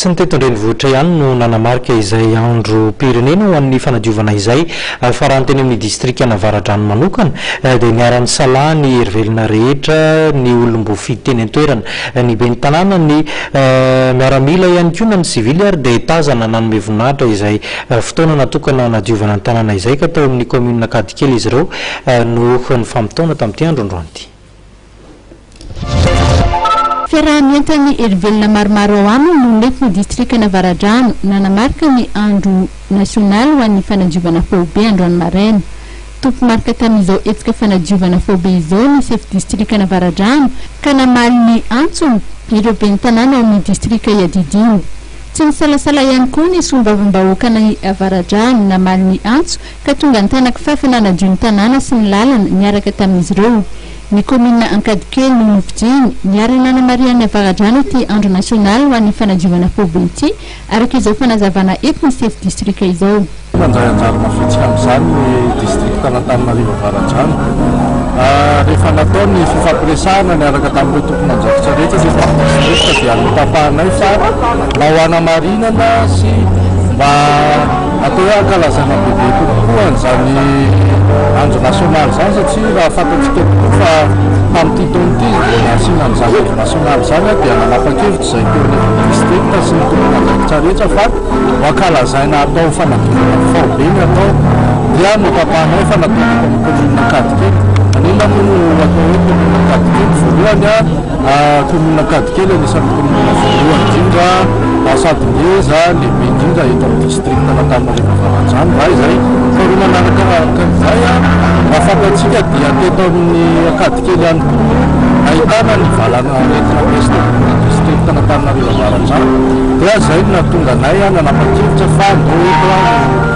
Tsy ny teto an-drenivohitra ihany no nanamarika izay androm-pirenena ho an'ny fanadiovana izay fa raha ny teny amin'ny distrikan'Avaradrano manokana dia niara-nisalahy ny herivelona rehetra, ny olom-boafidy teny an-toerana, ny ben'ny tanàna, ny miaramila ihany koa na ny sivily ary dia tazana nanome voninahitra izay fotoana natokana hanadiovana ny tanàna izay ka tao amin'ny kaominina Ankadikely izy ireo no nifamotoana tamin'ity andro androany ity. Fiaraha-mientan'ny herivelona maromaro ao aminy no nentin'ny distrikan'Avaradrano nanamarika ny andro nasionaly ho an'ny fanadiovana faobe androany maraina. Tompo-marika tamin'izao hetsika fanadiovana faobe izao ny sefo distrikan'Avaradrano ka namaly ny antsony ireo ben'ny tanàna ao amin'ny distrika iadidiany. Tsy nisalasala ihany koa ny solombavambahoakan'i Avaradrano namaly ny antso ka tonga nitana-kifafa nanadio ny tanàna sy ny lalana niaraka tamin'izy ireo. Ny kaominina Ankadikely no nofidiny, niara-nanamarihan'ny Avaradrano ity andro nasionaly ho an'ny fanadiovana faobe ity, araka izao fanazavana entin'ny sefo distrika izao. Nandray anjara mavitrika amin'izany ny distrikan'Antananarivo Avaradrano. Rehefa natao ny fifampiresahana niaraka tamin'ireo tompon'andraikitra rehetra teto amin'ny distrika dia notapahanay fa mba ho hanamarinana sy mba atao hoe hankalazaina bebe kokoa an'izany andro nasionaly izany satria raha fantatsika tokoa fa tamin'ity taona ity izy vao nasiana an'izany andro nasionaly izany dia nanapa-kevitra izay teo anivon'ny distrikta sy ny tompon'andraikitra rehetra fa ho ankalazaina atao fanadiovana faobe ny atao dia notapahanay fa natao teto amin'ny commune Ankadikely. Maninona moa no atao hoe commune Ankadikely? Voalohany Commune Ankadikely anisan'ny commune voalohany indrindra sady ngeza, lehibe indrindra eto amin'ny district-n'Antananarivo Avaradrano raha izay. Faharoa manaraka izay, raha fantatsika dia teto amin'ny Ankadikely ihany koa no nahitana ny valanaretina peste amin'ny district-n'Antananarivo Avaradrano. Dia izay no nahatonga anay nanapa-kevitra fa andao eto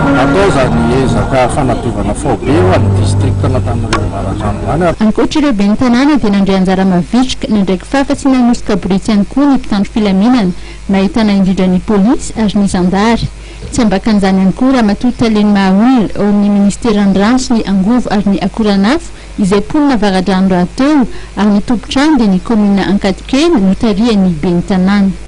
no atao izany ezaka fanadiovana faobe ho an'ny district-n'Antananarivo Avaradrano izany. Ankoatra ireo ben'ny tanàna dia nandray anjara mavitrika, nandray kifafa sy nanosika borety ihany koa ny mpitandro filaminana, nahitana indrindra ny polisy ary ny zandary. Tsy ambakan'izany ihany koa Ramatoa Talen'ny maha olona ao amin'ny minisiteran'ny rano sy ny angovo ary ny akoranafo izay mponina Avaradrano rahateo ary ny tompon-trano dia ny kaominina Ankadikely notarihan'ny ben'ny tanàna.